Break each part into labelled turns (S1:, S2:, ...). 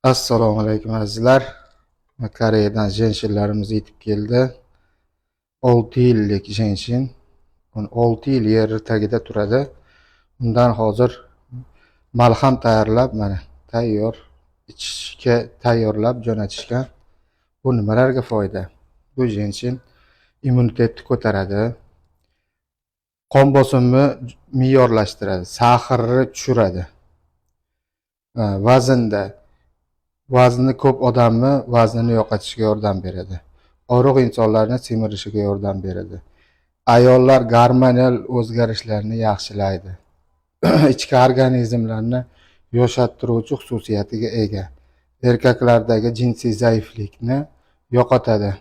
S1: Assalomu alaykum, azizlar. Koreyadan jenshinlarimiz yetib keldi. 6 yillik jenshin. 6 yil yer tagida turadi. Undan hozir malham tayyorlab, mana tayyor ichishga tayyorlab jo'natishgan. Bu nimalarga foyda? Bu jenshin immunitetni ko'taradi. Qon bosimini me'yorlashtiradi, saxarni tushiradi. Vaznda vazni ko'p odamni vaznini yo'qotishga yordam beradi. Oriq insonlarni semirishiga yordam beradi. Ayollar gormonal o'zgarishlarni yaxshilaydi. Ichki organizmlarni yoshartiruvchi xususiyatiga ega. Erkaklardagi jinsiy zaiflikni yo'qotadi.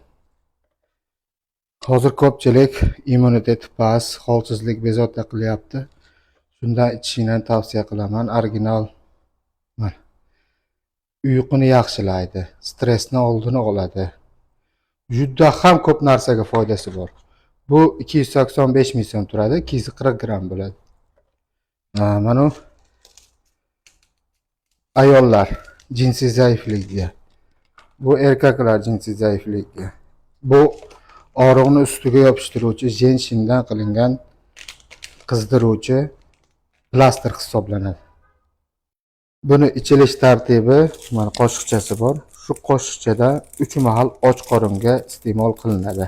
S1: Hozir ko'pchilik immuniteti past, holsizlik bezovta qilyapti. Shundan ichishinglarni tavsiya qilaman. Original, mana. Uyquni yaxshilaydi, stressni oldini oladi. Juda ham ko'p narsaga foydasi bor. Bu 285 ming so'm turadi, 240 gramm bo'ladi. Mana bu ayollar jinsiy zaifligiga. Bu erkaklar jinsiy zaifligiga. Bu og'riqni ustiga yopishtiruvchi jenshindan qilingan qizdiruvchi plaster hisoblanadi. Buni ichilish tartibi, mana qoshiqchasi bor. Shu qoshiqchada 3 mahal och qoringa iste'mol qilinadi.